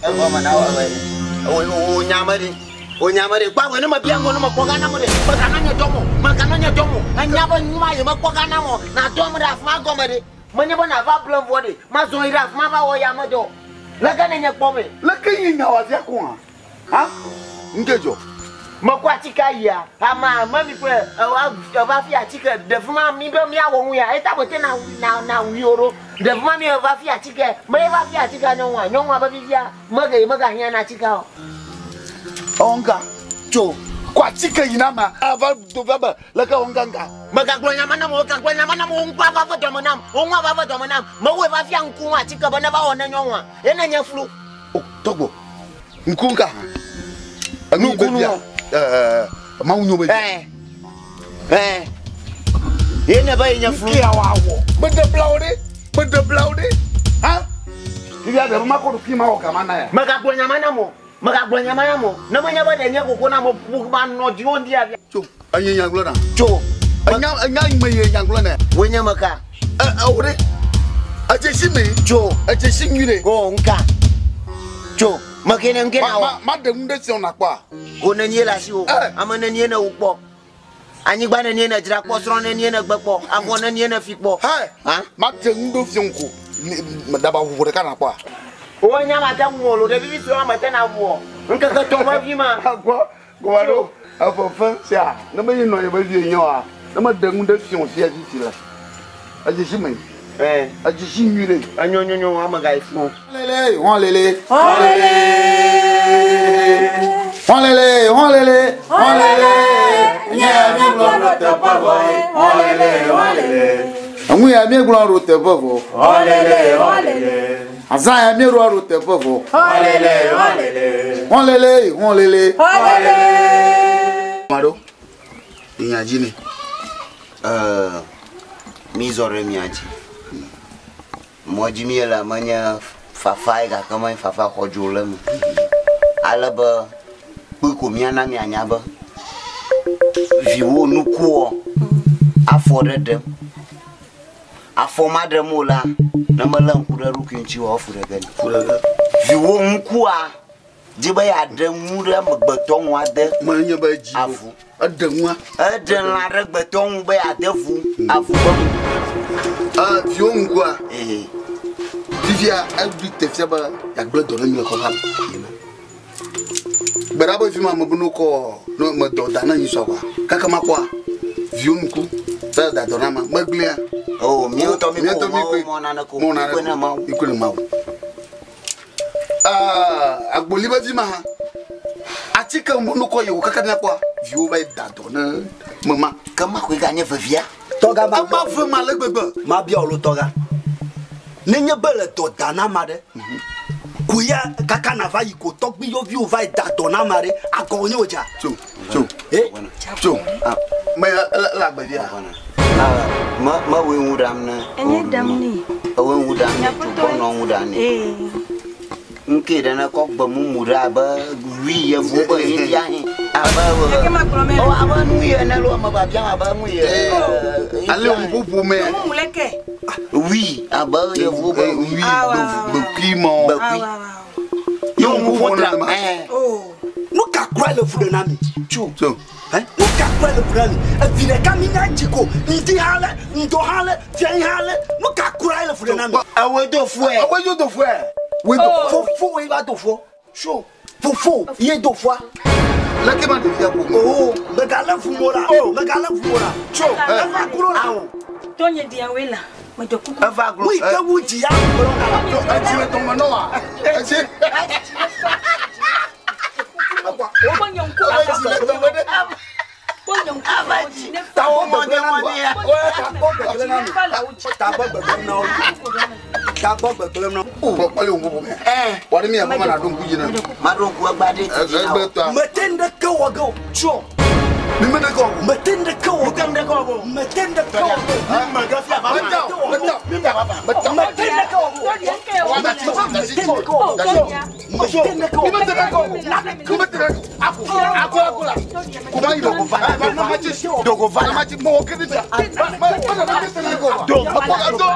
Egɔme na wɔ be wo nya me ɖi wo nya me ɖi gbawe ne mebia ŋgɔ ne mekpɔ ga nam ɖe megana nye dɔm o megana nye dɔm o enya be nu ma yi mekpɔ ga nam o nàdɔm ɖe afi ma gɔme ɖi menye be nàva blem vɔ ɖi mazɔ yi ɖe afi ma va wɔ ya me dɔ leke ne nye kpɔ me. Leke nye nya wòafia ko hã? Ha? Ŋke dzɔ. Mekɔ atike yia ame ame mi kple eva fi atike ɖevi ma mi be miawɔ nu ya eta mete na na na wui o ɖo ɖevi ma mi eva fi atike me eva fi atike nyɔnua nyɔnua be fifia mege mega hiã na atikea o. Ewɔ ŋka. Tso. Kɔ atike yi na amea ava do va be leke wɔ ŋka ŋka. Megagblɔ nya ma nam o, gagblɔ nya ma nam o, wo ŋku ava ve dɔme nam, wo ŋu ava ve dɔme nam. Mewɔe va fia ŋku ŋu atike be neva wɔ ne nyɔnua. Ye ne nye flu. O tɔgbo. Ŋku ŋka hã. Enu yi be bia. Ɛɛ Mawu nyo be bia. Ɛɛ. Ɛɛ. Ye ne be ye nye flu. Ŋke awa wɔ. Meɖe blawo ɖe. Meɖe blawo ɖe. Ha? Fifia ɖe be makɔ ɖokui ma wɔ gama na ya. Megagblɔ nya ma nam o. Megagblɔ nya ma nam o. Ne menye be ɖe nye koko na me ƒu manɔ dziwò ŋdi afia. Tso. Enye nya gblɔ na. Tso. Enya enya me ye nya gblɔ na. Woe nye me ka? E e wo ɖe. Edze si me. Tso. Edze si nyui ɖe. O ŋka. Tso. Me ke ne ŋke na wɔ. Ma ma ɖe nu ɖe si wɔ nakpɔa. Ko nenie le asiwò. Eh. Ame nenie ne wò kpɔ. Anyigba nenie ne dzra kpɔ, srɔ̃ nenie ne gbe kpɔ, avɔ nenie ne fi kpɔ. Hɛ. Ha? Ma ɖe nu ɖe fiɔ ko. Daba ʋuʋu ɖeka nakpɔa. Wo nya ma te ŋu o lo ɖevi vi sue ma te na ŋu o. Ŋkeke tɔ̃ me vi ma. Agbɔ gɔma ɖo efefe sia ne menye nɔ ye be vie nye oa ne meɖe nu ɖe fiɔ fia fifi la edze si me Eh. edze si nyui ɖe. Enyo nyo nyo ame ga yi fún. Lele hɔn lele hɔn lele hɔn lele hɔn lele hɔn lele nye mi gblɔ ɖo teƒe vɔ ye hɔn lele hɔn lele enu ya mi gblɔ ɖo teƒe vɔ hɔn lele hɔn lele azã ya mi ɖo ɖo teƒe vɔ hɔn lele hɔn lele hɔn lele hɔn lele hɔn lele. Maɖo nya dzi ne. Mi zɔ ɖe mia dzi. Mɔ dzi mi le menye fafa ye gake menye fafa xɔdzo le eme. Ale be kpui ko miana mianya be viwo nukuɔ afɔ ɖe ɖem. Afɔ ma ɖem o la, ne melé ŋku ɖe eɖokui ŋuti oa, efu ɖe ge ni. Fu ɖe ge. Viwo ŋkua dzi be yeaɖe nu ɖe amegbetɔ ŋu ade Menye be edzi o. avu. Eɖe nua. Eɖe lã ɖe gbetɔ ŋu be yeade vu avu ƒe nu. Ee, viwo ŋkua Ee. fifia eɖui te fia be yeagblẽ dɔ ne mi le kɔƒea me. Gbe ɖa be fi ma me be no kɔ no me dɔ da ne nyi sɔ kɔa. Kaka ma kɔa viwo ŋku be da dɔ na ma megblẽa. O míawo tɔ mi Míawo ko tɔ mi koe. mɔ nane ko. Mɔ nane Koe na Mawu. Ikoe na Mawu. Aa, agboli be vi ma hã. Atike mo no kɔ yewo kaka míakpɔa viwo va yi da dɔ ne me ma. Ke ma koe ganye vevia. Tɔga ma Ema ve ma le gbegbe. mabia wò lo tɔga. Nenye be le dɔ da na ame aɖe, ko ya kaka nava yi ko tɔgbuiyɔviwo va yi da dɔ na ame aɖe, agɔ wònye wòdza. Tso tso Eh? tso. Me le le agbevia. Ah, me mewoe ŋu ɖam ne. Enye ɖam nɛ. Ewoe ŋu ɖam ne tso Nyaƒetɔ gbɔ nɔ ŋu ɖam nɛ. Ee. Ŋke ɖe ne kɔ gbe mumu ɖe abe wui yevu be India hĩ abe. Gake magblɔ mɛ. O abe nu yi ene lo ame biabiam abe nu yi. Ale ŋuƒoƒo me. Mumu leke. Wui abe yevu be wui. Wui Ah, wa, wa, wa. gbekui mɔ. Gbekui. Awa, awa. Ye ŋuƒoƒo na ma. Ɛɛ. Oh. Nu ka kura le fu ɖe na mi? Tso tso. Eh? Nu ka kura le fu ɖe na mi? Evi ɖeka mi nya dzi ko, ŋdi hã le, ŋdɔ hã le, fiẽ hã le. Nu ka kura le fu ɖe na mi? Ewoe do fue. Ewoe do do fue. Woe do. Fofo ye va do fua. Tso. Fofo ye do fua. Leke ma ɖevia ƒo. Oh, megalé fu mo la. Megalé fu mo la. Tso. Eva kuro la. Awo. Tonye diawe la. Meɖe kuku. Eva glo. Wu yi ke wu dzi ya gblɔ na la. Etsi le dɔme nɔ wa. Etsi. Kpɔ nye ŋku. Etsi le dɔme ɖe. Kpɔ nye ŋku. Wò dzi ne fa. Tagbɔ gbegblẽ na mi. Tagbɔ gbegblẽ na mi. Tagbɔ gbegblẽ na wo. Tagbɔ gbegblẽ na wo. Kpɔ kpɔli wo ƒoƒo. Wɔ ɖe mi ya fɔ ma na ɖo ŋku dzi na. Maɖo ŋku egba ɖe ti dzi na Egbe wo. tɔa. Mete ŋɖe ke wɔ ge o. Tsɔ. Mi me ɖe kɔ o. Mete ŋɖe ke wɔ ge o. Mete ŋɖe ke wɔ ge o. Meta o. Meta o. Meta o. Mete ŋɖe ke wɔ ge o. Mete ŋɖe ke wɔ ge o. Mete ŋɖe ke wɔ Mi me ge te ɖe kɔ o. Mi me te ɖe kɔ o. Ako ako ako la. Kuma yi dogo va. Ma ma tsi. Dogo va. Ma tsi mɔwɔ kiri ta. Ma ma ma ma te ɖe kɔ o. Do. Ako do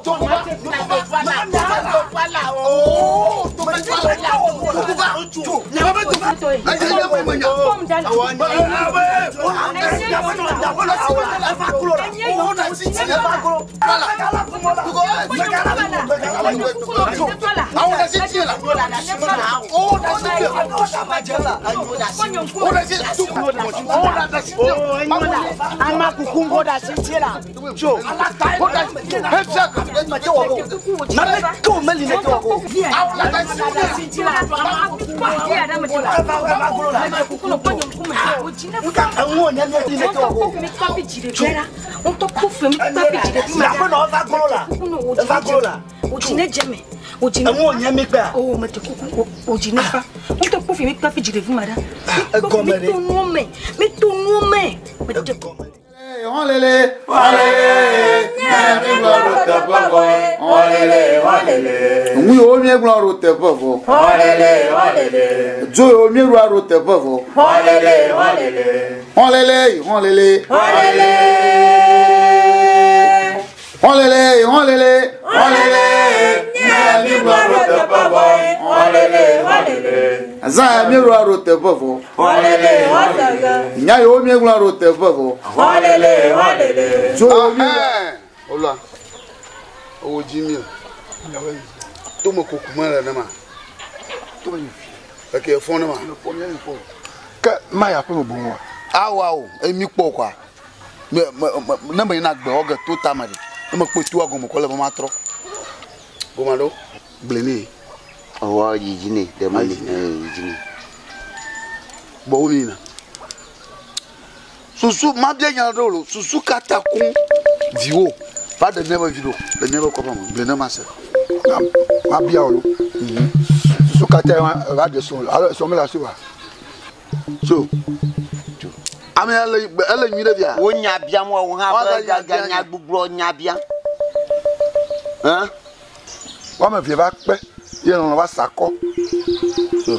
dogo va. Dogo va. Oh, dogo va. Dogo va. Nyama be dogo. Ayi ne mo me nya. Kpɔm ɖa le. Ama kuku ŋgɔ ɖe asi tsi la. Tso. Naneke o meli ne ke wɔ ge o. Eŋu wònye mía ti ne ke wɔ ge o. Aƒenɔ eva glo la. Eva glo la. Eŋu wònye mi kpea. Oh, mete kuku o dzi ne fa. Ŋutɔ kpɔ fi mi kpa fi dzi ɖevi ma ɖa. Egɔme ɖe. Mi to nuwo me. Mi to nuwo me. Mete Hɔlele, hɔlele, míegblɔ ɖo teƒe vɔ. Hɔlele, hɔlele. Nu yiwo míegblɔ ɖo teƒe vɔ. Hɔlele, hɔlele. Dzo yiwo míeɖoa ɖo teƒe vɔ. Hɔlele, hɔlele. Hɔlele, hɔlele. Hɔlele. Hɔlele, hɔlele. Hɔlele. Míegblɔ ɖo teƒe vɔ. Hɔlele, hɔlele. Azã ya míeɖoa ɖo teƒe vɔ. Hɔlele, hɔlele. Nya yiwo míegblɔ ɖo teƒe vɔ. Hɔlele, hɔlele. Tso Ola, owó dzi mi o. Tome kuku me le ne ma. Eke fɔ ne ma. Ke ma ya ƒe me boŋ wa. Awo awo, emi kpɔ kɔa. Me me me ne me yina gbe wɔ ge to tame ɖe. Ne me kpɔ toa gɔme kɔ le be ma trɔ. Gɔme ɖo gblẽ ne. Ɔwɔ yidzi ne deme ne yidzi ne. Gbɔ wo mi yina. Susu ma bia nya ɖe o. Susu kata kun viwo va ɖe míaƒe vi ɖo le míaƒe kɔƒe me gblẽ ne ma se. Ma bia wo lo. Susu katã wa va de sɔn alo sɔn mi le asi wa. So ame ya le ele nyui ɖe via. Wo nya biam wɔwo hã Wa be ga nya gaga bia nya gbugbɔ nya biam. Hã? Wɔme eve va kpe ye lɔlɔ va sa akɔ.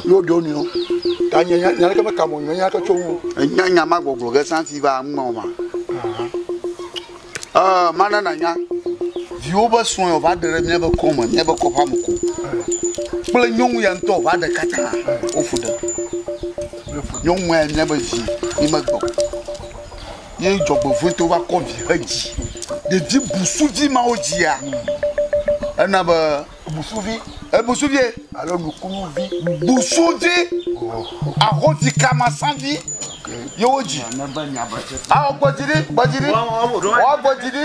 Yewo ɖe wo nɔewo. Ta nye nya nya ɖeke meka mo nye nya ɖeke tso ŋu o. Enya nya ma gbɔgblɔ ge sã fi va ŋmɔ ma. Mana na nya. Viwo be srɔ̃ yɔ va ɖe ɖe míaƒe kɔme, míaƒe kɔƒea me ko. Kple nyɔnu ya ŋutɔ va ɖe katã wofu ɖe. Nyɔnu ya míaƒe vi mi megbɔ. Ye dzɔgbevɔ̃etɔwo va kɔ vi he dzi. Ɖevi busuvi mawo dzia. Ena be Busuvi ebusuvie. alo nukunuvi. Busuvi ahovi kamasavi yewo dzi. Awɔ gbɔdzi ɖi gbɔdzi ɖi. Wɔ gbɔdzi ɖi.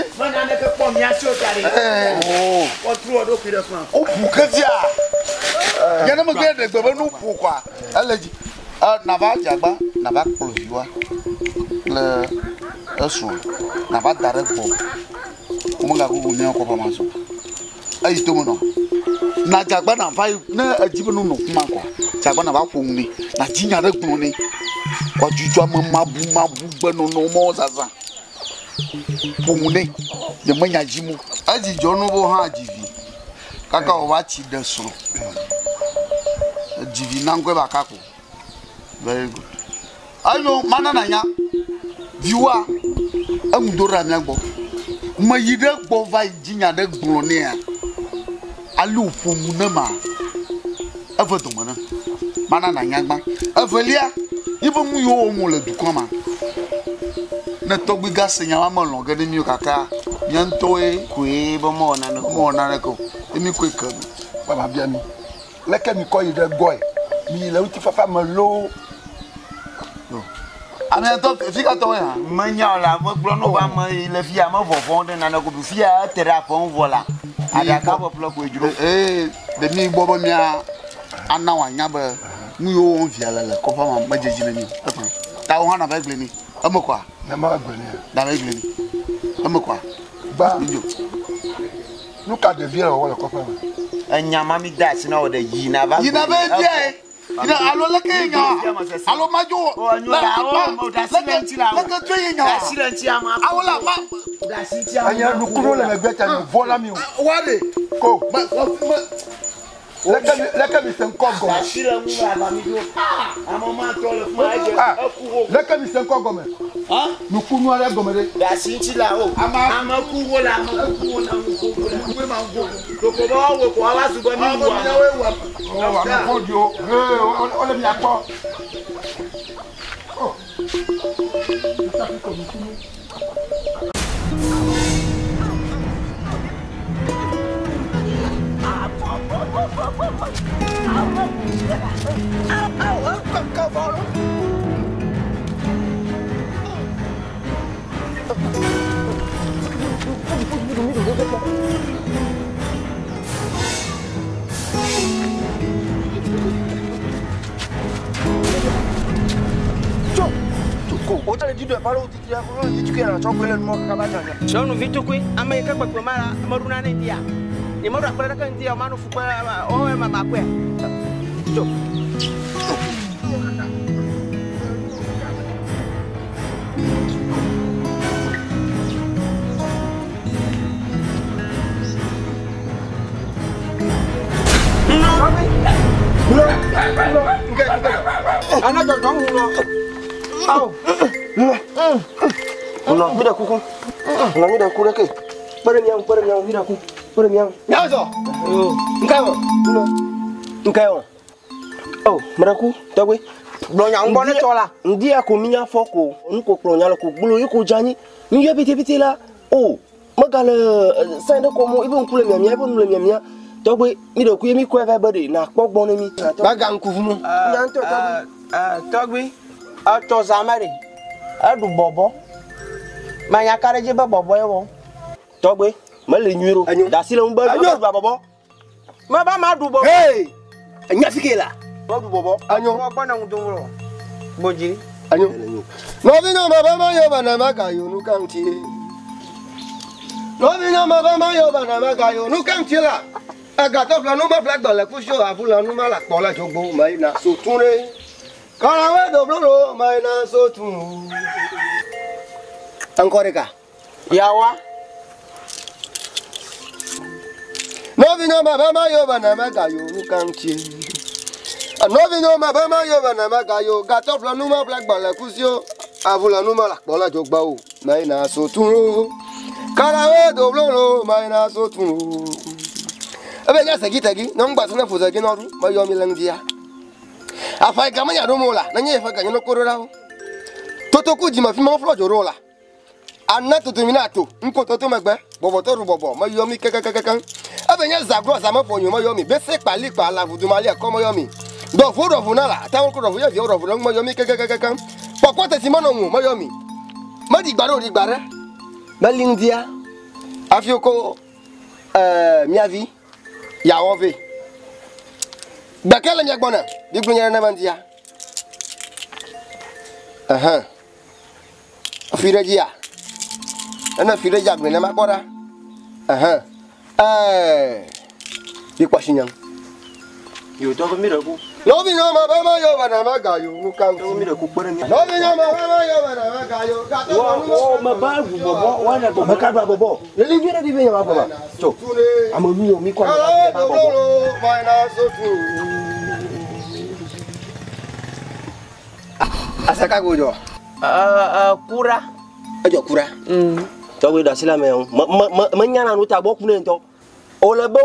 Woƒu ke fia. Nye ne megbe ɖe gbe be nu ƒo kɔa ele dzi. Ɛ nava dzagba nava kplɔ viwa le esrɔ̃ nava da ɖe gbɔ. Womegagogo míaƒe kɔƒe ma so. Eyi tome nɔ. Na dzagba nava yi ne edzi be nonɔ fi ma kɔa dzagba nava ƒo nu nɛ. Na dzi nya ɖe gblɔ nɛ. Kɔ dzudzɔ ame mabu mabu gbenɔnɔ mɔwo zazã. Ƒo nu nɛ. Nye menya dzi mo. Edzi dzɔ nu bo hã dzi vi. Kaka wòva tsi ɖe srɔ̃. Edzi vi na ŋkɔe ba kako. Very good. Enyo mana na nya. Viwoa eŋu do ɖe mía gbɔ. Me yi ɖe gbɔ va yi dzi nya ɖe gblɔ nɛa. Ale wòƒo nu ne ma. Eve dɔme ne. Mana na nya gbã. Evelia, yiƒe nu yiwo wɔm wòle dukɔa ma. Ne tɔgbui gã se nya ma melɔ̃ ge ɖe mi o gake mía ŋutɔwoe Koe be mewɔ naneke o. mewɔ naneke o. Ye mi koe ke mi. Wa ma bia mi. Leke mi kɔ yi ɖe gbɔe. Mi yi le ŋutifafa me loo. Ame tɔ fi ka tɔwo ya. Menya o la megblɔ no ba me le fia me vɔvɔ ɖe nane ko fia ete ɖe aƒe ŋu vɔ la. Aɖaka ƒeƒle koe dzro. Ee ɖe mi gbɔ be mia ana wòanya be nu yiwo wɔm via le le kɔƒea me medze dzi ne mi o. Eƒe ta wo hã nava gblẽ mi. Eme kɔa? Ne ma gblẽ nɛ. Nava gblẽ mi. Eme kɔa? Gba. Midzo. Nu ka ɖevia le wɔwɔ le kɔƒea me? Enya ma mi de asi na wò ɖe yina va. Yina va bia ye. Yina alo leke ye nya alo madzo leke tso ye nya awo la ma. Anya nukunu le megbe ta mi vɔ la mi o. Wa de. Ko. Leke mi se ŋkɔ gɔme. Leke mi se ŋkɔ gɔme. Nukunu aɖe gɔme ɖe. Ɖasi ŋuti la o. Ame ku wo la ame ku wo na ŋu ku wo la. Doko be woawɔ ko woava zu be mi wu ame. Ɔ ame vɔ̃ɖiwo. Ee wole mia kpɔ. Ɔ. Nukunu. Nyɔnuvi tukui, ame yi ke kpekpe ma la, meɖuna ne ŋdia. Nye meɖu akple ɖeke ŋdia o, manu fukpe o ma ma kɔe. Tso. Ana dzɔdzɔm ŋu lɔ. Awo. Nɔ mi ɖe kuku. Nɔ mi ɖe ku ɖe ke. Kpe ɖe mía ŋu, kpe ɖe mía ŋu, mi ɖe ku. Kpe ɖe mía ŋu. Nyazɔ. Ŋka wɔ. Ŋka wɔ. O, mi ɖe ku, tɔgbe. Gblɔ nya ŋu gbɔ ne tsɔ la. Ŋdi ya ko mi nya fɔ ko, nu ko kplɔ nya le ko gblo ye ko dze anyi. Mi yɔ pitipiti la. O, megale sɛn ɖe kɔm o, ebe ŋku le miamia, ebe nu le miamia. Tɔgbe, mi ɖe ku ye mi kɔe va be ɖe nakpɔ gbɔ ne mi. Baga ŋku ʋu mu. Nya ŋutɔ tɔgbe. Tɔgbe, etɔ zã me ɖe, eɖu bɔbɔ. Manya ka ɖe dzi be bɔbɔ ye wɔ. Tɔgbe, mele nyui ɖo. Da asi le ŋu be Enyo. ɖu bɔbɔ. Meba ma ɖu bɔbɔ. Hey! Enya fi ke la. Ɖu bɔbɔ. Anyo. Wɔ gbɔ ne ŋu dom wɔ. Gbodzi. Anyo. Nɔvinye ma be ma yɔ ba na ma ga yo nu ka ŋuti. Nɔvinye ma be ma yɔ ba na ma ga yo nu ka ŋuti la. Agatɔ ƒle nu ma ƒle agbalẽ kusi o avu le nu ma le akpɔ le dzogbo ma yina so tun ɖe. Kɔlawe do blolo ma yina so tun. Ŋkɔ ɖeka. Yawa. Nɔvinye ma be ma yɔ ba na ma ga yo nu ka ŋuti. Nɔvinye ma be ma yɔ ba na ma ga yo gatɔ ƒle nu ma ƒle agbalẽ kusi o avu le nu ma le akpɔ le dzogbo o ma yina so tun o. Kɔlawe do blolo ma yina so tun o. Ebe nya segi tegi, nyɔnu gba sene ƒo segi nɔɖu, meyɔ mi le ŋdia. Afa yi game nya ɖom o la, nenye yeƒe ganye no ko ɖo ɖa o. Totoku dzime fi ma woflɔ dzo ɖo o la. Ana toto mi na to, ŋko toto megbe, bɔbɔtɔ ɖu bɔbɔ, meyɔ mi kekekekekeŋ. Ebe nye zagblɔ zame ƒo nyo meyɔ mi, bese kpali kpa la vudu mali akɔ meyɔ mi. Ɖɔʋu ɖɔʋu na la, atawo ko ɖɔʋu ye viwo ɖɔʋu ɖe ŋu meyɔ mi kekekekekeŋ. Kpɔkpɔ teti menɔ ŋu meyɔ mi. Meɖi gba ɖe o ɖi gba ɖe. Meli ŋdia. Hafi wokɔ miavi yawɔ vɛ. Gbeke le mia gbɔna, bigblɔ nya ɖe ne ŋdia. Ɛhɛn. Fi ɖe dzia. Ene fi ɖe dzia gblẽ ne makpɔ ɖa. Ɛhɛn. Bikpɔ asi nyam. Yo tɔgbe mi ɖe ku. Nɔvinye ma be ma yɔ ba na ma ga yo nu ka ŋuti. Tɔgbe mi ɖe ku kpe ɖe mía. Nɔvinye ma be ma yɔ ba na ma ga yo gatɔ Wɔ wɔ me ba ɖu bɔbɔ, wɔ ne bɔbɔ. Me ka ɖu bɔbɔ. Lele nyuie ɖe ɖi be nya ma gbɔma. Tso. Ame nu wɔ mi kɔ ame ba bɔbɔ. Asaka go jɔ. Kura. Edzɔ kura. Tɔgbe ɖe asi le amea ŋu. Me me nya na nu ta gbɔ ku ne ŋutɔ. Wòle be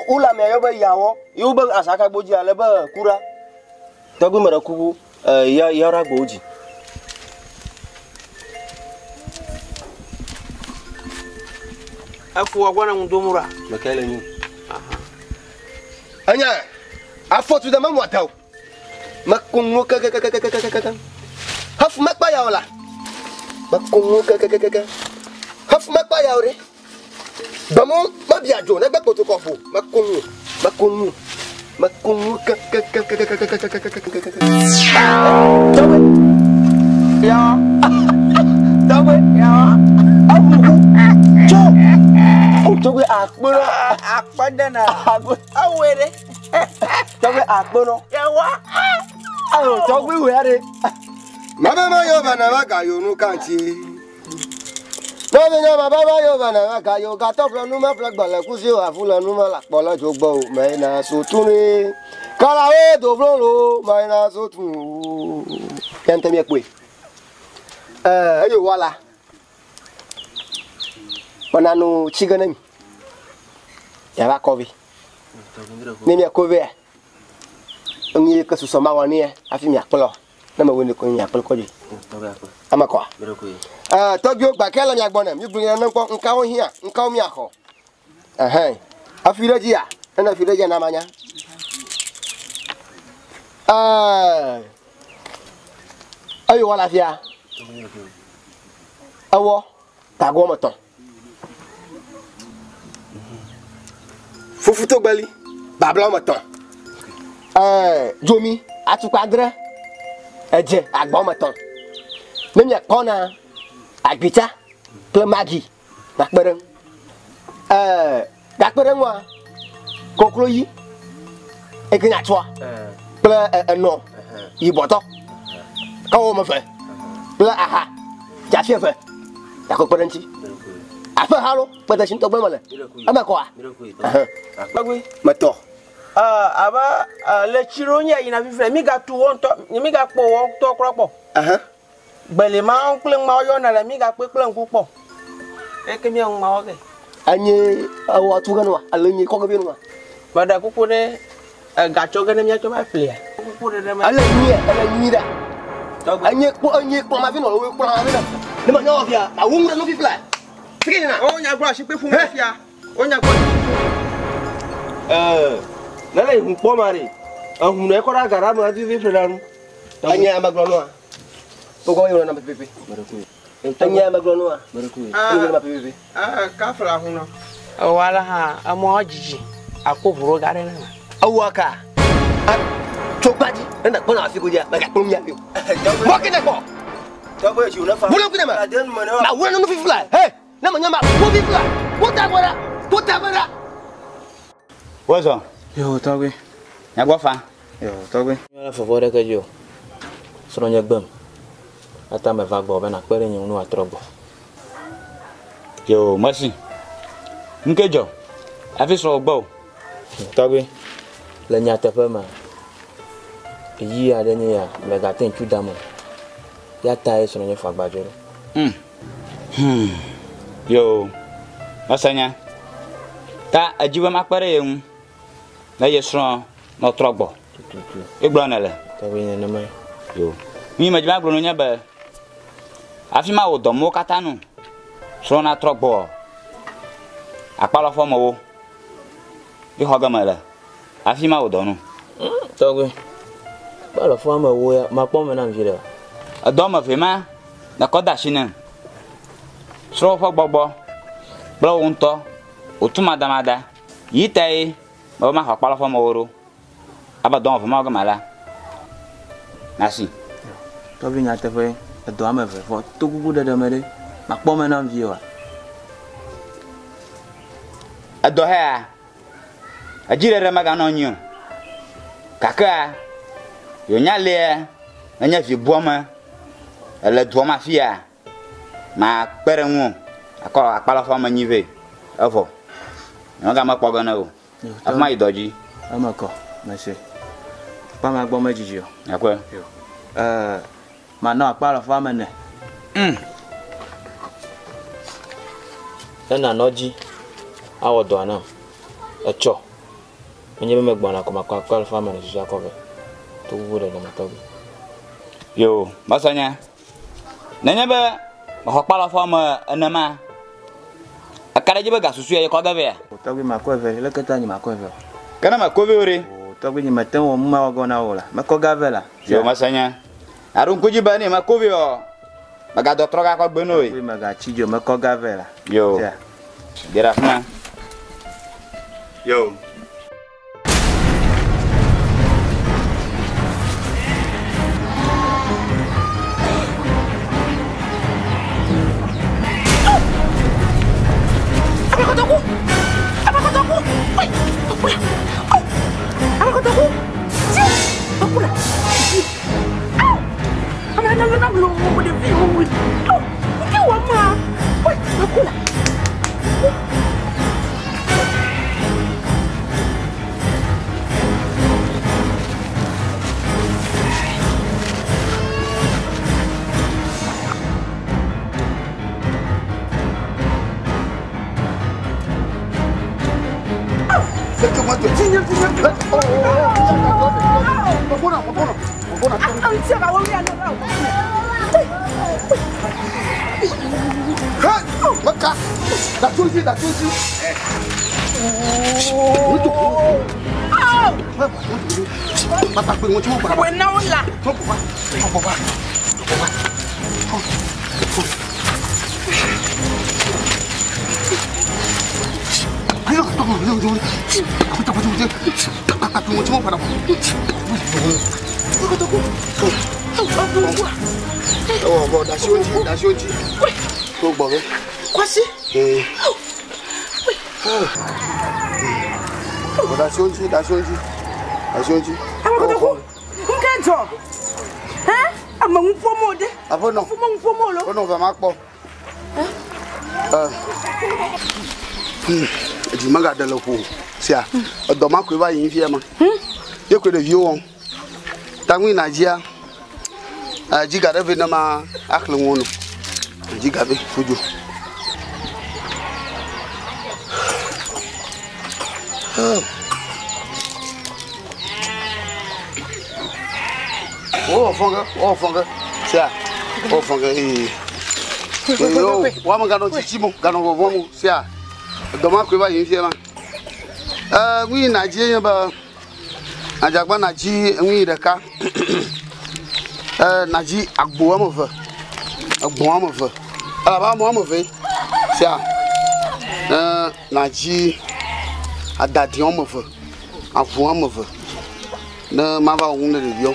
wole amea yɔ be yawɔ, ye wobe asaka gbodzi ale be kura. Tɔgbe me ɖe kuku, ya ya ɖe agbowo dzi. Eku wɔ gbɔ ne ŋu dom ɖoa? Meke le nyu. Enya, afɔ tu ɖe memu ata o. Meko ŋu kekekekekekeke. Hafi mekpa ya o la. Meko nu kekekeke. Hafi mekpa ya o ɖe. Gbemu mebia dzo negbe kotokɔ ƒo. Meko nu, meko nu, meko nu kekekekekekekekekekekeke. Tɔgbe. Ya. Tɔgbe. Ya. Aʋuku. Tso. O tɔgbe akpɔnɔ. Akpɔdena. Awoe ɖe. Tɔgbe akpɔnɔ. Yawa. Awo tɔgbe wɛ ɖe. Mama ma yo bana ma ga yo nu kanti. Nɔvi nyɔ baba ma yo bana ma ga yo gatɔ ƒle nu ma ƒle gbalẽ kusi o avu le nu ma le akpɔ le dzo gbɔ o mɛ na so tu ni. Kalawo do vlo lo mɛ na so tu. Yɛn mi kpoe. Ɛɛ eyo wala. Mena nu tsi ge ne mi. Yava kɔ vi. Ne mi kɔ via. Enu yi ke susɔ ma wɔ ne yɛ hafi miakplɔ. Ne me wo ne ko miakplɔ kɔ dzoe. Ame kɔa. Ɛɛ tɔgbiwo gba ke le mia gbɔ ne mi gblɔ ne ŋkɔ ŋkawo hiã ŋkawo miaxɔ. Ɛhɛn. Afi ɖe dzia ene afi ɖe dzia na manya. Ɛɛ eyi wɔ le afia. Ewɔ gago wɔme etɔ̃. Fufutogbeli babla wɔme etɔ̃. Ɛɛ dzomi atukpa adre. Edze agba wɔme etɔ̃. Ne miakpɔna agbitsa kple magi nakpe ɖe ŋu. Ɛɛ gakpe ɖe ŋua koklo yi eke nyatsɔa kple enɔ yibɔtɔ kawo wɔme eve kple aha dzafi eve gakɔ kpe ɖe ŋuti. Aƒe ha lo kpe ɖe ŋutɔ gbe me le eme kɔa. Tɔgbe. Metɔ. Abe le tsi ɖewo nye yina fifia mi gatu wɔ ŋutɔ mi gakpɔ wɔ ŋutɔ kura kpɔ. Gbeli ma kple ŋma yɔna le mi gakpe kple ŋku kpɔ. Eke mi ŋma wɔ ke. Enye ewɔ tu ge nua alo nye kɔ ge nua. Meɖe kuku ɖe gatsɔ ge ne miatsɔ va ƒlea. Kuku ɖe ɖe me. Ele nyui ele nyui ɖa. Enye kpɔ enye kplɔ ma vi nɔ wo kplɔ ma vi nɔ. Ne ma nyɔ fia awu ŋu ɖe nu fifia. Fike nyina. O nya gblɔ asi kpe ƒu me fia. O nya gblɔ. Ne le ŋu kpɔ ma ɖe. Ehu ne kɔ ɖe aga ɖe ame vivi ƒle ɖa nu. Enye ame gblɔ nua. Wokɔ yɔ na pepepe. Enye ame gblɔ nua. Yɔ na pepepe. Kafla hu nɔ. Ewɔ la hã emɔ dzidzi akpɔ ʋu ɖo ga ɖe ne. Ewɔ ka. Tso gbadzi ne nakpɔ na afi ko dzia megakplɔ mia vi o. Mɔ ke ne kpɔ. Tɔgbe tsi wo ne fa. Wúlɔ ŋku ne me. Ma wúlɔ nunu fifila. He ne me nya ma wo fifila. Wo ta gbɔ ɖa. Wo ta gbɔ ɖa. Wozɔ. Yo tɔgbe. Nyagbɔ fa. Yo tɔgbe. Nyɔ le fɔfɔ ɖeke dzi o. Srɔ̃nye gbem. Ata me va gbɔ be nakpe ɖe nye ŋu ne wòatrɔ gbɔ. Yo merci. Nke dzɔ. Hafi srɔ̃wò gbɔ o. Tɔgbe. Le nyateƒe me, ɣeyiɣi aɖe nye ya megate ŋutsu dam o. Ya tae srɔ̃nye fɔ agbadzo ɖo. Yo, mese nya. Ta edzi be makpe ɖe ye ŋu ne ye srɔ̃ nɔtrɔ gbɔ. Tututu. Egblɔ ne le. Tɔgbe nenema. Yo. Nu yi medzi magblɔ no nye be hafi mawɔ dɔ mɔwo katã nu srɔ̃ natrɔ gbɔ akpalɔfɔ mewo ye xɔ ge me le hafi mawɔ dɔ nu. Tɔgbe. Akpalɔfɔ amewo ya makpɔ me nam vi ɖe. Edɔ me ve ma nekɔ de asi ne srɔ̃ ƒe gbɔgbɔ kple wo ŋutɔ wotu madamada yi tae be maxɔ akpalɔfɔ mewo ɖo abe dɔ me ve ma ge ma la nasi. Tɔgbe nyateƒe edɔ ame eve vɔ to kuku ɖeɖe me ɖe makpɔ me nam vi oa. Edɔ hea edzi ɖeɖe meganɔ anyi o gakea yonya lia nenye vi buame ele dua me afia makpe ɖe ŋu akɔ akpalɔfɔ ame nyi vɛ evɔ nyɔga mekpɔ ge ne o afi ma yi dɔ dzi. Eme kɔ mese akpa ma gbɔ medzidzi o. Akɔe. Manɔ akpalɔfɔ ame ene. Ne nanɔ dzi awɔ dɔa nam etsɔ menye be megbɔna ko makɔ akpalɔfɔ ame ene susu akɔ vɛ to kuku ɖeɖe me tɔgbi. Yo mese nya nenye be mexɔ akpalɔfɔ ame ene ma eka ɖe dzi be gasusu ya yekɔ ge vɛa. Tɔgbi makɔ eve leke ta nye makɔ eve o. Ke ne mekɔ vɛ o ɖe. Tɔgbi nye mete wɔ nu ma wɔ gɔ na wo la mekɔ ga vɛ la. Yo mese nya aɖo ŋku dzi be ne mekɔ vɛ o Megadɔ trɔ gakɔ gbe no ye. Tɔgbui megatsi dzo mekɔ ga vɛ la. Yo. Sia. Ge ɖe afi ma. Yo. Abakotoku! Abakotoku! Oi! Okula! Oh! Abakotoku! Si! Okula! Si! Au! Amana na lo ɖevi wo. Oh! Nke wɔ ma. Oi! Okula! Maka, datuzi, datuzi. Wena la. Ɔ dasi wo dzi, dasi wo dzi. Tó gbɔ ge. Kwasi. Ee. Ɔ dasi wo dzi, dasi wo dzi, dasi wo dzi. Abakotoku! Nke dzɔ. Hɛ? Ame ŋu ƒom o ɖe. Aƒenɔ. Ƒome ŋu ƒom o lo. Aƒenɔ va ma kpɔ. Ɛ. Edzi megaɖe le ƒo o. Sia, edɔ ma koe va yi fia ma. Ye koe ɖeviwo wɔm. Ta ŋui na dzia, dzi ga ɖe vɛ ne ma axlẽ ŋuwo no. Dzi ga vɛ, ƒu dzo. Wowɔ fɔ ge, wowɔ fɔ ge. Sia, wowɔ fɔ ge ee. Yo, woame ganɔ tsitsi mo, ganɔ vɔvɔ mo. Sia, edɔ ma koe va yi fia ma. Ɛ, ŋui na dzi nye be, adzagba na dzi ŋui ɖeka. Ɛ, na dzi agbo woame eve, egbɔ̃ woame eve. Elabe ame woame eve. Sia, ɛ, na dzi adadi woame eve, avu woame eve. Ne mava wɔ nu ne ɖeviwo.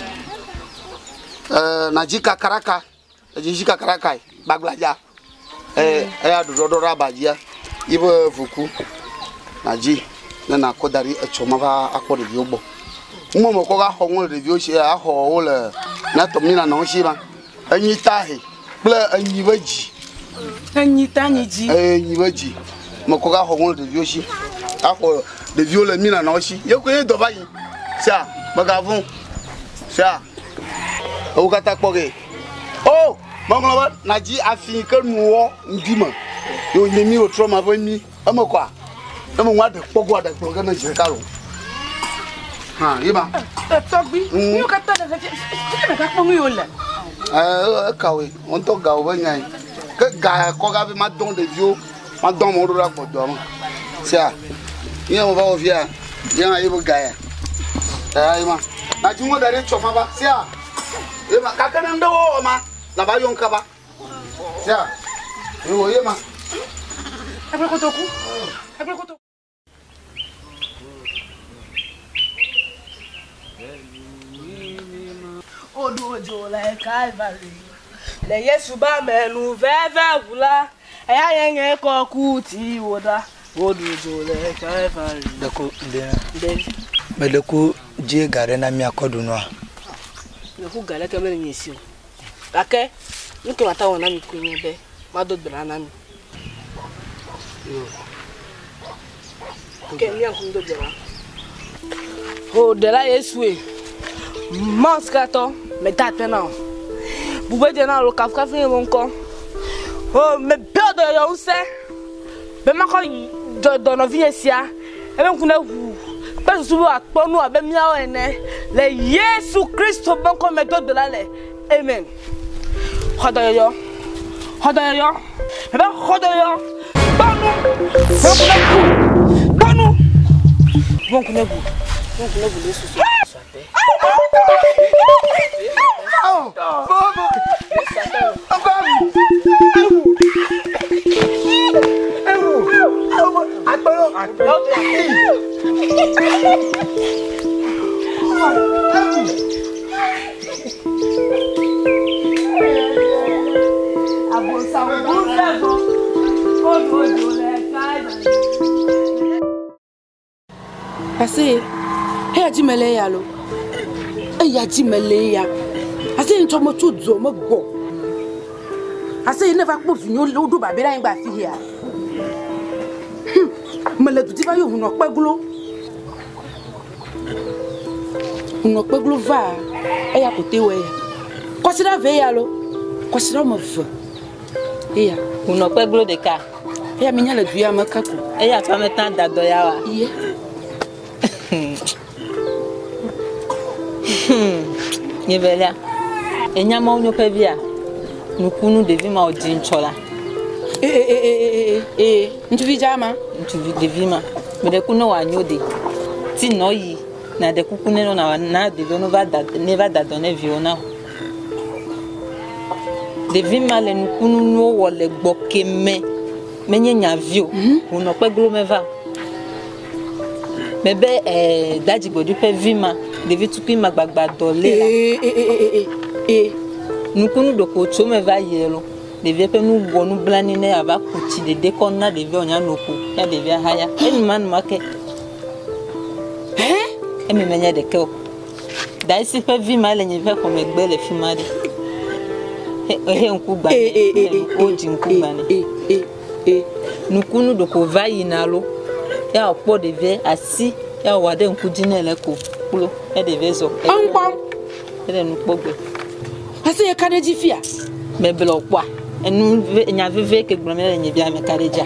Ɛ, na dzi kakaraka, edzi dzi kakaraka yi, gbagbladza. Ɛ, eya ɖoɖoɖo ɖe aba dzia, yibe vuku. Na dzi ne nakɔ da ɖi etsɔ mava akpɔ ɖeviwo gbɔ. Ŋu me kɔ va xɔ ŋu le ɖeviwo si, axɔ wo le míatɔ mí nanɔ wo si ma. Enyi ta he kple enyi be dzi. Enyi ta nyi dzi. Ee, enyi be dzi. Mekɔ va xɔ ŋu le ɖeviwo si. Axɔ ɖeviwo le mí nanɔ wo si. Ye koe ye dɔ va yi. Sia, megavɔ̃. Sia, ewo katã kpɔ ge. O, meŋlɔ be nadzi afi ke nuwɔ ŋdi me. Ye wònye mí wòtrɔ ma ƒe mí. Eme kɔa? Ne me ŋua ɖe kpɔ go aɖe kplɔ ge ne dzi ɖeka lo. Hã, ye ma. Tɔgbi, nu katã ɖe fi fi megakpɔ nu yi wole. Ɛ, ekawoe, wo ŋutɔ gawo be nyae. Ke ga kɔ ga be madɔ ɖeviwo, madɔ amewo ɖo ɖe agbɔdɔa me. Sia, nye me va wɔ fia, ye hã ye be ga ya. Ɛ, ye ma. Nadzi ŋu da ɖe tsɔ ma va. Sia, ye ma. Gake ne ŋɖe wɔwɔ ma, nava yɔ ŋkaba. Sia, ye wɔ ye ma. Abakotoku! Abakotoku! Oɖo le Calvary. Le Yesu ba menu veve ʋu la, eya ye nye kɔku ti wo ɖa. Woɖo dzo le Calvary. Ɖeko ɖe Ɖe meɖeko dzi ga ɖe na míakɔ ɖu nua. ɖeko ga ɖeke mele nye si o. Gake nu ke mate wɔ na mi koe nye be mado gbe ɖa na mi. Ke mía ŋku do gbe ɖa. Ho ɖela Yesue. Mawu sikatɔ meda akpe na wò. Bubedze na wò kafukafu nye wò ŋkɔ. Ho mebia dɔyɔyɔ ŋusẽ be makɔ dzɔ dɔnɔvinye sia ebe ŋku ne ʋu kple susu be wòakpɔ nu abe míawo ene le Yesu Kristo ƒe ŋkɔ me do gbe ɖa le. Amen. Xɔ dɔyɔyɔ. Xɔ dɔyɔyɔ. Ebe xɔ dɔyɔyɔ. Kpɔ nu. Wò ŋku ne ʋu. Kpɔ nu. Wò ŋku ne ʋu. Wò ŋku ne ʋu le Yesu Kristo. Ase, eya dzi mele ya lo. Eya dzi mele ya. Ase ŋutɔ metso dua me gbɔ. Ase ne va kpɔ vinyewo woɖo babɛ ɖe anyigba afi ya. Mele du dzi va yɔ hunɔ kpeglo. Hunɔ kpeglo va eya ko te wɔ ya. Kɔsiɖa ve ya lo. Kɔsiɖa wɔme eve. Eya. Hunɔ kpeglo ɖeka. Eya mi nya le du ya me ke ko. Eya ƒe ame tã da dɔ ya wa. Iye. Nye velia. Enya mawo nyo ƒe via. Nukunu ɖevi ma wòdzi ŋtsɔ la. Ee, ŋutsuvi dza ma. Ŋutsuvi ɖevi ma. Me ɖe ku ne wòanyo de. Ti nɔ yi na ɖe kuku ne nɔ na ɖeviwo ne va da ne va da dɔ ne viwo na. Ɖevi ma le nukununuwo wɔ le gbɔ ke me. Menye nyavi o. Wònɔ kpeglo me va. Mebe dadzigbɔɖi ƒe vi ma, ɖevi tukui ma gbagba dɔ lé la. Nukunu ɖeko tso me va yi lo. Ɖevia ƒe nu wɔ nublanui ne yeava ku tsi ɖeɖe kɔ na ɖevia wònya no ko ya ɖevia haya. Enuma numa ke. Eme menye ɖeke o. Daisi ƒe vi ma le nye ƒe xɔmegbe le fi ma ɖe. Ehe ŋku gbã nɛ. Wodzi ŋku gbã nɛ. Nukunu ɖeko va yina lo. Ya wòkpɔ ɖevia asi ya wòwɔ ɖe ŋku dzi nɛ le ko kplo ya ɖevia zɔ. Eŋukpɔm. Ele nu kpɔ gbe. Ase ye ka ɖe dzi fia. Meble wòkpɔa. Enu nya veve ke gblɔm le nye via me ka ɖe dzia.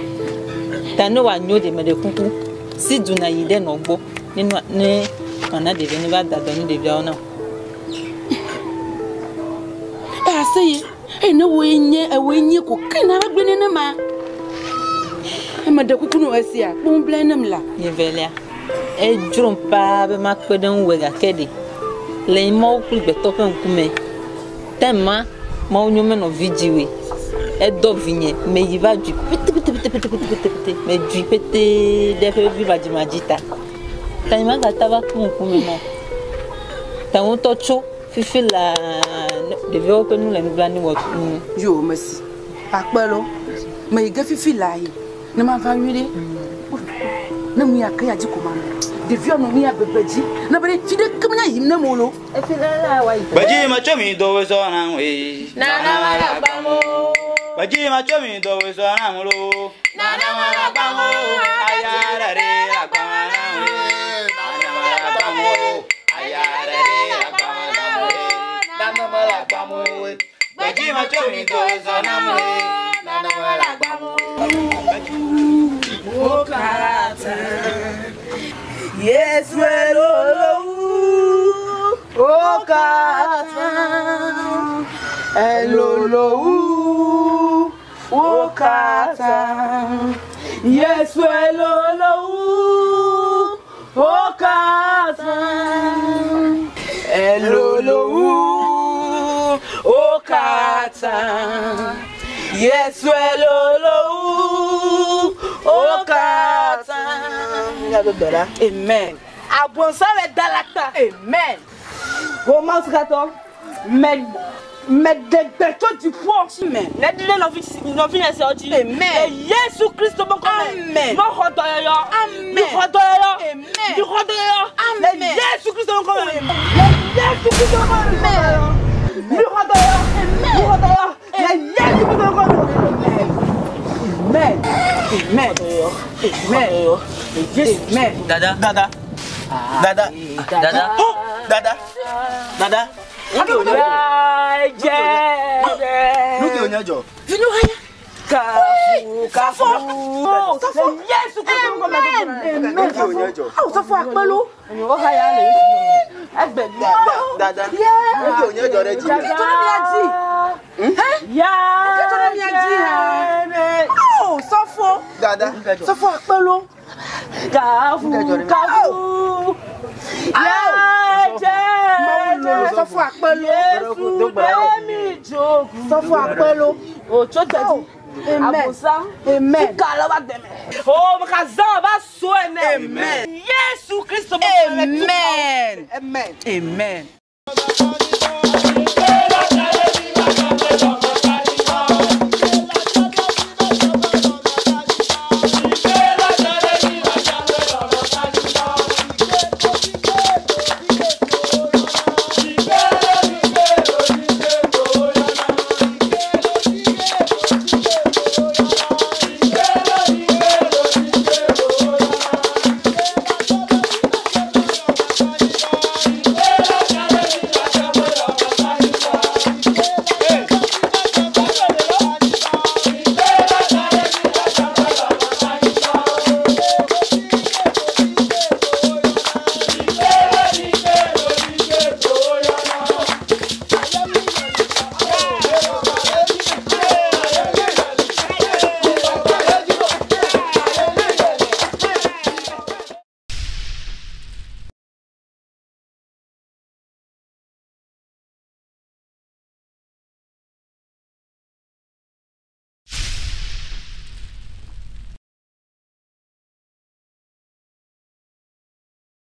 Ta ne wòanyo ɖe me ɖe kuku. Si du na yi ɖe nɔ gbɔ. Ne ne wòana ɖevia ne va da dɔ ne ɖeviawo na. Ase ye. Eye ne woe nye ewoe nye ko ke na va gbe nenema. Eme ɖe kuku no esia kpɔ ble nem la. Nye velia. Edzrom paa be makpe ɖe ŋuwò gake ɖe. Le Mawu kple gbetɔ ƒe ŋkume. Tema Mawu nyo menɔ vi dziwoe. Edɔ vinye meyi va dui pete pete pete pete pete pete pete. Medui pete ɖe eƒe vi madzimadzi ta. Ta nye magata va kpɔ ŋkume mɔ. Ta ŋutɔ tso fifi laa ɖeviawo ƒe nu le nublanui wɔ nu. Yo mesi. Akpe lo. Meyi ge fifi laa yi. Ne mava nyui ɖe. Ne mu ya ke ya dzi ko ma nɔ. Ɖeviawo nɔ nu ya gbegbe dzi. Ne be ɖe fi ɖeke menya yim ne mo lo. Gbedzi me tso mi do wezɔ na ŋue. Nana ma la gbamo. Gbedzi me tso mi do wezɔ na ŋu lo. Nana ma la gbamo. Aya ɖe ɖe la gbama na ŋue. Nana ma la gbamo. Aya ɖe ɖe la gbama na ŋue. Nana ma la gbamo. Gbedzi me tso mi do wezɔ na ŋue. Nana ma la gbamo. Okata. Yesu elolowu. Okata. Elolowu. Okata. Yesu elolowu. Okata. Elolowu. Okata. Yesu elolowu. Okata. Amen. Abonsam le dalata. Amen. Roman skatɔ. Mɛ mɛ degbe tso dziƒo. Amen. Ne ɖi ɖe nɔvi nɔvi nye siawo dzi. Amen. Le Yesu Kristo be ŋkɔ me. Amen. Ne xɔ dɔyɔyɔ. Amen. Mi xɔ dɔyɔyɔ. Amen. Mi xɔ dɔyɔyɔ. Le Amen. Yesu Kristo be ŋkɔ me. Le Yesu Kristo be ŋkɔ me. Mi xɔ dɔyɔyɔ. Mi xɔ dɔyɔyɔ. Le Yesu Kristo be ŋkɔ me. Amen. Amen. Amen. Amen. Dada. Dada. Dada. Dada. Oh, Dada. Dada. Nu ke wònye dzɔ? Vinyo haya. Kafu, kafu. Safo. Yesu Kristo be ŋkɔ me. Amen. Nu ke wònye dzɔ? Awo safo akpelo. Dada. Nu ke wònye dzɔ ɖe dzi? Ke tɔ ɖe mia dzi. Ke tɔ ɖe mia dzi hã. Awo safo. Dada. Safo akpelo. Kafu, kafu. Safo akpelo. Yesu ɖe mi dzogu. Safo akpelo. Otso tɛdi. Amen. Abosam. Amen. Tuka le wa dɛmɛ. O ka zan ba so ene. Amen. Yesu Kristo. Amen. Amen. Amen.